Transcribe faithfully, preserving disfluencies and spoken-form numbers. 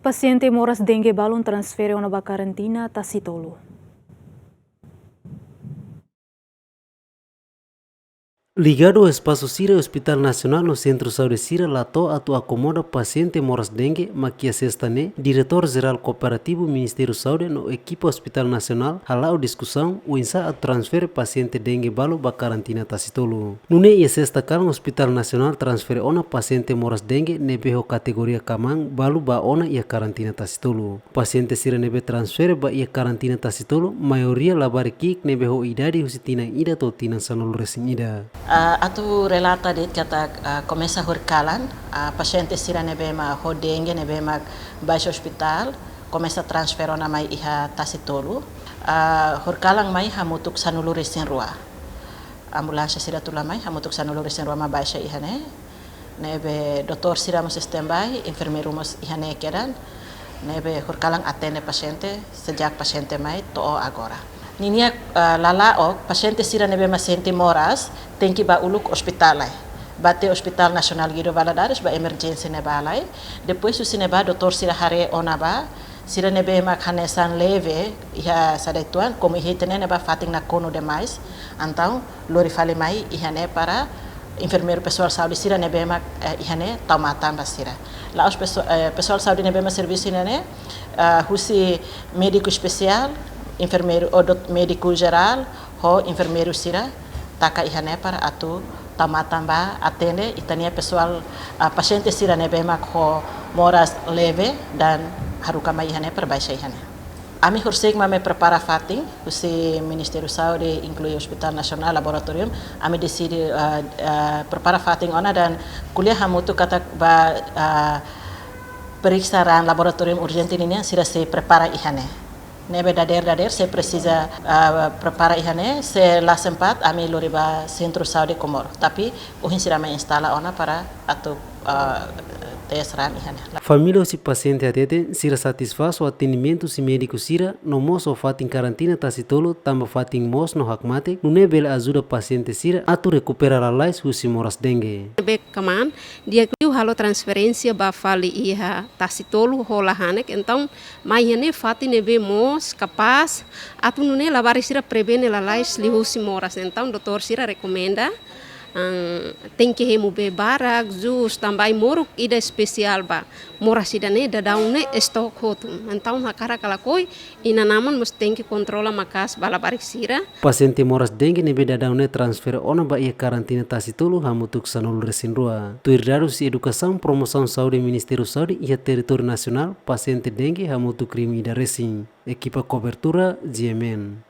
Pasiente moras dengue balun transfere ona ba karantina Tasitolu. Ligadu ho espasu sira, Hospital Nasionál no Sentru Saúde sira la to'o atu akomoda pasiente moras dengue, mak iha sesta ne'e, Diretór Jerál Kooperativu Ministériu Saúde no ekipa Hospital Nasionál hala'o diskusaun oinsá atu transfere pasiente dengue balu ba karantina Tasitolu. Nune'e iha sesta kalan Hospital Nasionál transfere ona pasiente moras dengue ne'ebé ho kategoria kamaan balu ba ona iha karantina Tasitolu. Pasiente sira ne'ebé transfere ba iha karantina Tasitolu, maioria labarik ki'ik ne'ebé ho idade husi tinan ida to'o tinan sanulu-resin-ida. Ah, atu relata de'it katak, ah, komesa horikalan, ah, pasiente sira ne'ebé mak ho dengue ne'ebé mak baixa ospitál, komesa transfere ona mai iha Tasitolu. Ah, horikalan mai hamutuk sanulu-resin-rua. Ambulánsia sira tula mai, hamutuk sanulu-resin-rua mak baixa iha ne'e. Ne'ebé doutór sira mós standby, enfermeiru mós iha ne'e kedan. Ne'ebé horikalan atende pasiente, sejak pasiente mai to'o agora. Ninia, ah, lala'ok, pasiente sira ne'ebé mak sente moras, tenke ba uluk ospitál lai. Ba tiha Hospital Nasionál Guido Valadares, ba emerjénsia ne'ebá lai. Depois husi ne'ebá doutór sira haree ona ba, sira ne'ebé mak hanesan leve, iha saida uitoan, komu iha ita-nia ne'ebá fatin nakonu demais, entaun lori fali mai iha ne'e para enfermeiru pesoál saúde sira ne'ebé mak, eh, iha ne'e tau matan ba sira. La'ós peso-, eh, pesoál saúde ne'ebé mak servisu iha ne'e, eh, husi médiku espesiál, enfermeiru, ou dot-, médiku jerál, ho enfermeiru sira taka iha ne'e para atu tau matan ba atende ita-nia pesoál, ah, pasiente sira ne'ebé mak ho moras leve dan haruka mai iha ne'e para baixa iha ne'e. Ami horiseik mak ami prepara fatin, husi Ministériu Saúde, inklui Hospital Nasionál, laboratóriu, ami deside, ah, ah, prepara fatin ona dan ko'alia hamutuk katak ba, ah, periksa raan laboratóriu urjente ninian sira sei prepara iha ne'e. Ne'ebé dadeer-dadeer sei presiza, ah, prepara iha ne'e, se la sempat ami lori ba Sentru Saúde Comoro. Tapi ohin sira mai instala ona para atu, ah, tes raan iha ne'e. Família husi pasiente hateten, sira satisfás ho atendimentu husi médiku sira, no mós ho fatin karantina Tasitolu, tanba fatin moos no hakmatek, nune'e bele ajuda pasiente sira atu rekupera lalais husi moras dengue. Ne'ebé kamaan, di'ak liu halo transferénsia ba fali iha Tasitolu ho la haneik, entaun mai iha ne'e fatin ne'ebé moos, kapás, atu nune'e labarik sira prevene lalais liuhusi moras. Entaun doutór sira rekomenda, ah, tenke hemu bee barak, jus, tanba ai-moruk ida espesiál ba moras ida-ne'e daudaun ne'e stok hotu. Entaun hakarak ka lakohi, inan-aman mós tenke kontrola maka'as ba labarik sira. Pasiente moras dengue ne'ebé daudaun ne'e transfere ona ba iha karantina Tasitolu hamutuk sanulu-resin-rua. Tuir dadus husi Edukasaun Promosaun Saúde Ministériu Saúde iha territóriu nasionál, pasiente dengue hamutuk rihun ida resin. Ekipa kobertura, G M N.